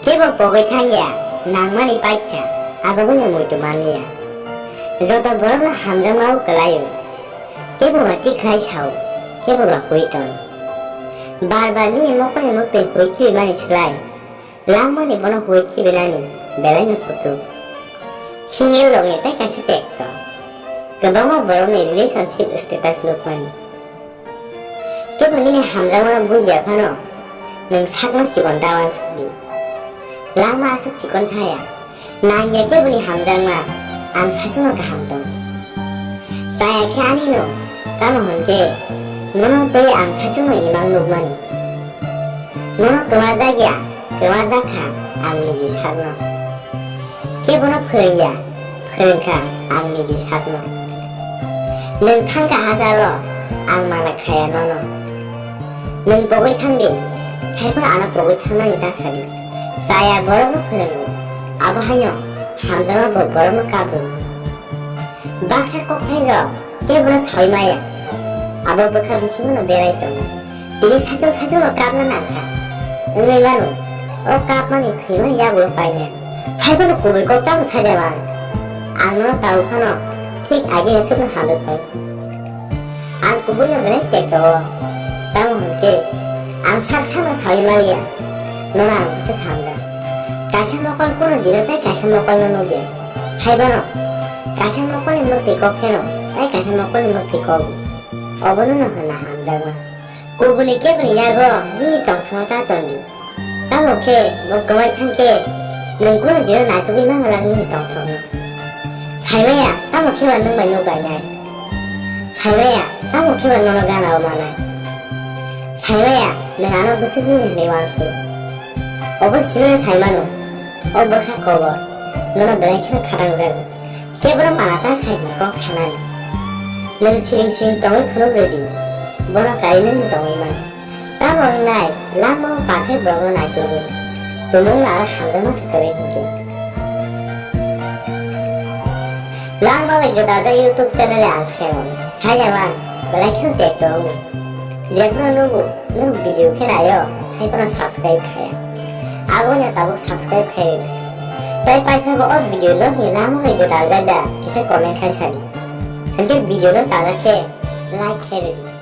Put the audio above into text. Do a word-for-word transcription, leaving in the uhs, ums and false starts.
Kebo pogwi thangya, nangmani paikha, abo wngya muitu manliya. Joto borokno hamjakma o kwlaio. Kebo ba tikhlai sao, kebo ba hui ton. Bar bar nini mokolni muktwi hui khibimani slai, langmani bono hui khibinani belaino kutuk. Single rokni tai kaisa tekto. Kwbangma borokni relationship status nukmani. Kebo nini hamjakmano bujiya phano, nwng sakno chikon ta uansuk di. Langma aswk chikon saya, nangya keboni hamjakma, ang sasungno kaham tong. Chaya khe ani no, tamo hwn khe, nono tei ang sasungno imang nukmani. Nono kwmajak ya, kwmajak kha, ang niji sakno. Kebono phwrwngya, phwrwngkha ang niji sakno. Nwng thangkha hachalo, ang mana khaya nono. Nwng pogwi thangdi, haiphano ano pogwi thangnani ta sadi. Chaya borokno phwrwngo, abo haino hamjakma bo borokno kabwi. Baksa kokthairok kebono saui maya, abo bwkha bisingono berai tongo. Tini sachung sachungno kapna nangkha. Wngwi mano, o kapmani thwimani yagulo paina. Haiphano kubui kok tamo saida ba ang. Ang nono tao phano thik agini swkno hamjak tongo. Ang kubuino belai tekto o. Tamo hwn khe, ang sak sakno saui maliya. Nono ang bwswk hamjak. Kaisa mokol kuno dino tei kaisa mokolno nukya. Haiphano, kaisa mokolni muktwi kok pheno, tei kaisa mokolni muktwi kok. Obono no hwnna hamjakma. Kubuni keboni yago nini tongthokno ta tondi. Tamo khe bo kwmai thang khe nwng kunu dino naichugwi ma mwlak nini tongthokno. Saimaya tamo khe ba nwng bai nuk bainai. Saimaya tamo khe ba nono gana o manai. Saimaya nwng ano bwswk nini hwnwi uansuk. Obo simano saimano. O bwkha kobor nono belai kheno khatang jago. Kebono mana ta khai di kok sanani. Nwng siring siring tongwi phunuk rwdi, bono kari nwng tongwi mano. Tamo wngnai, langmao pathai borokno naitugwi, tumungno aro hamjakma se kwrwi hinkhe. Langma bai gwdalda YouTube channel ang semo, saida man, belai kheno tek tongo. Jephuru nugo, nwng video khe naio, hai phano subscribe khaya. Abono tabuk subscribe khai rwdi. Tai paithago o video no hinwi langma bai gwdalda da, kisa comment khai sadi. Hinkhe video no chajak khe like khai rwdi.